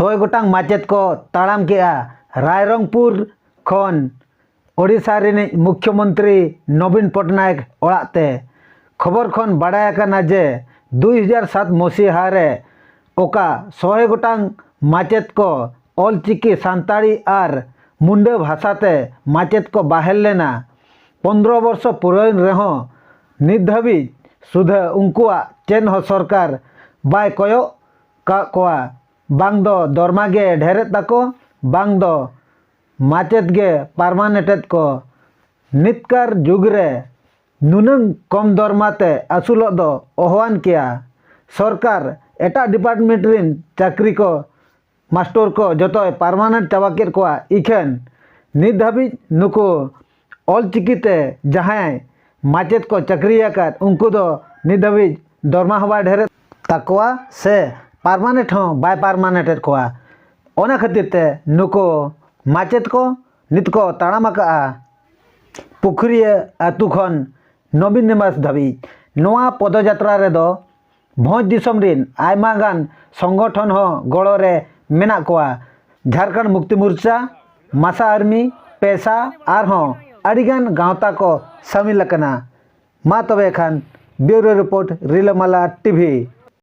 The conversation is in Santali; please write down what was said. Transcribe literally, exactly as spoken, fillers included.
ᱥᱚᱭ ᱜᱚᱴᱟᱝ ᱢᱟᱪᱮᱛ ᱠᱚ ᱛᱟᱲᱟᱢ ᱠᱮᱜᱼᱟ ᱨᱟᱭᱨᱚᱝᱯᱩᱨ ᱠᱷᱚᱱ ᱳᱰᱤᱥᱟ ᱨᱤᱱᱤᱡ ᱢᱩᱠᱷᱭᱚᱢᱚᱱᱛᱨᱤ ᱱᱚᱵᱤᱱ ᱯᱚᱴᱱᱟᱭᱮᱠ ᱚᱲᱟᱜ ᱛᱮ᱾ ᱠᱷᱚᱵᱚᱨ ᱠᱷᱚᱱ ᱵᱟᱰᱟᱭ ᱟᱠᱟᱱᱟ ᱡᱮ ᱫᱩᱭ ᱦᱟᱡᱟᱨ ᱥᱟᱛ ᱢᱚᱥᱤᱦᱟ ᱨᱮ ᱚᱠᱟ ᱥᱚᱭ ᱜᱚᱴᱟᱝ ᱢᱟᱪᱮᱛ ᱠᱚ ᱚᱞᱪᱤᱠᱤ ᱥᱟᱱᱛᱟᱲᱤ ᱟᱨ ᱢᱩᱱᱰᱟᱹ ᱵᱷᱟᱥᱟ ᱛᱮ ᱢᱟᱪᱮᱛ ᱠᱚ ᱵᱟᱦᱮᱞ ᱞᱮᱱᱟ, ᱯᱚᱱᱫᱽᱨᱚ ᱵᱚᱨᱥᱚ ᱯᱩᱨᱟᱹᱣᱮᱱ ᱨᱮᱦᱚᱸ ᱱᱤᱛ ᱫᱷᱟᱹᱵᱤᱡ ᱥᱩᱫᱷᱟᱹ ᱩᱱᱠᱩᱣᱟᱜ ᱪᱮᱫ ᱦᱚᱸ ᱥᱚᱨᱠᱟᱨ ᱵᱟᱭ ᱠᱚᱭᱚᱜ ᱠᱟᱜ ᱠᱚᱣᱟ᱾ ᱵᱟᱝ ᱫᱚ ᱫᱚᱨᱢᱟ ᱜᱮ ᱰᱷᱮᱨᱮᱫ ᱛᱟᱠᱚ, ᱵᱟᱝ ᱫᱚ ᱢᱟᱪᱮᱛ ᱜᱮ ᱯᱟᱨᱢᱟᱱᱮᱴᱮᱫ ᱠᱚ᱾ ᱱᱤᱛᱠᱟᱨ ᱡᱩᱜᱽ ᱨᱮ ᱱᱩᱱᱟᱹᱝ ᱠᱚᱢ ᱫᱚᱨᱢᱟ ᱛᱮ ᱟᱹᱥᱩᱞᱚᱜ ᱫᱚ ᱚᱦᱚᱣᱟᱱ ᱠᱮᱭᱟ᱾ ᱥᱚᱨᱠᱟᱨ ᱮᱴᱟᱜ ᱰᱤᱯᱟᱨᱴᱢᱮᱱᱴ ᱨᱤᱱ ᱪᱟᱹᱠᱨᱤ ᱠᱚ, ᱢᱟᱥᱴᱚᱨ ᱠᱚ ᱡᱚᱛᱚᱭ ᱯᱟᱨᱢᱟᱱᱮᱱᱴ ᱪᱟᱵᱟ ᱠᱮᱫ ᱠᱚᱣᱟ᱾ ᱤᱠᱷᱟᱹᱱ ᱱᱤᱛ ᱫᱷᱟᱹᱵᱤᱡ ᱱᱩᱠᱩ ᱚᱞᱪᱤᱠᱤ ᱛᱮ ᱡᱟᱦᱟᱸᱭ ᱢᱟᱪᱮᱛ ᱠᱚ ᱪᱟᱹᱠᱨᱤ ᱟᱠᱟᱫ, ᱩᱱᱠᱩ ᱫᱚ ᱱᱤᱛ ᱫᱷᱟᱹᱵᱤᱡ ᱫᱚᱨᱢᱟ ᱦᱚᱸ ᱵᱟᱭ ᱰᱷᱮᱨᱮᱫ ᱛᱟᱠᱚᱣᱟ ᱥᱮ ᱯᱟᱨᱢᱟᱱᱮᱱᱴ ᱦᱚᱸ ᱵᱟᱭ ᱯᱟᱨᱢᱟᱱᱮᱱᱴᱮᱫ ᱠᱚᱣᱟ᱾ ᱚᱱᱟ ᱠᱷᱟᱹᱛᱤᱨ ᱛᱮ ᱱᱩᱠᱩ ᱢᱟᱪᱮᱛ ᱠᱚ ᱱᱤᱛ ᱠᱚ ᱛᱟᱲᱟᱢ ᱟᱠᱟᱫᱼᱟ ᱯᱩᱠᱷᱩᱨᱤᱭᱟᱹ ᱟᱹᱛᱩ ᱠᱷᱚᱱ ᱱᱚᱵᱤᱱ ᱱᱤᱵᱟᱥ ᱫᱷᱟᱹᱵᱤᱡ᱾ ᱱᱚᱣᱟ ᱯᱚᱫᱚᱡᱟᱛᱨᱟ ᱨᱮᱫᱚ ᱵᱷᱚᱸᱡᱽ ᱫᱤᱥᱚᱢ ᱨᱤᱱ ᱟᱭᱢᱟ ᱜᱟᱱ ᱥᱚᱝᱜᱚᱴᱷᱚᱱ ᱦᱚᱸ ᱜᱚᱲᱚ ᱨᱮ ᱢᱮᱱᱟᱜ ᱠᱚᱣᱟ᱾ ᱡᱷᱟᱲᱠᱷᱚᱸᱰ ᱢᱩᱠᱛᱤ ᱢᱳᱨᱪᱟ, ᱢᱟᱥᱟ ᱟᱨᱢᱤ, ᱯᱮᱥᱟ ᱟᱨᱦᱚᱸ ᱟᱹᱰᱤᱜᱟᱱ ᱜᱟᱶᱛᱟ ᱠᱚ ᱥᱟᱹᱢᱤᱞ ᱟᱠᱟᱱᱟ᱾ ᱢᱟ ᱛᱚᱵᱮ ᱠᱷᱟᱱ, ᱵᱤᱭᱩᱨᱳ ᱨᱤᱯᱳᱨᱴ, ᱨᱤᱞᱟᱹᱢᱟᱞᱟ ᱴᱤᱵᱷᱤ᱾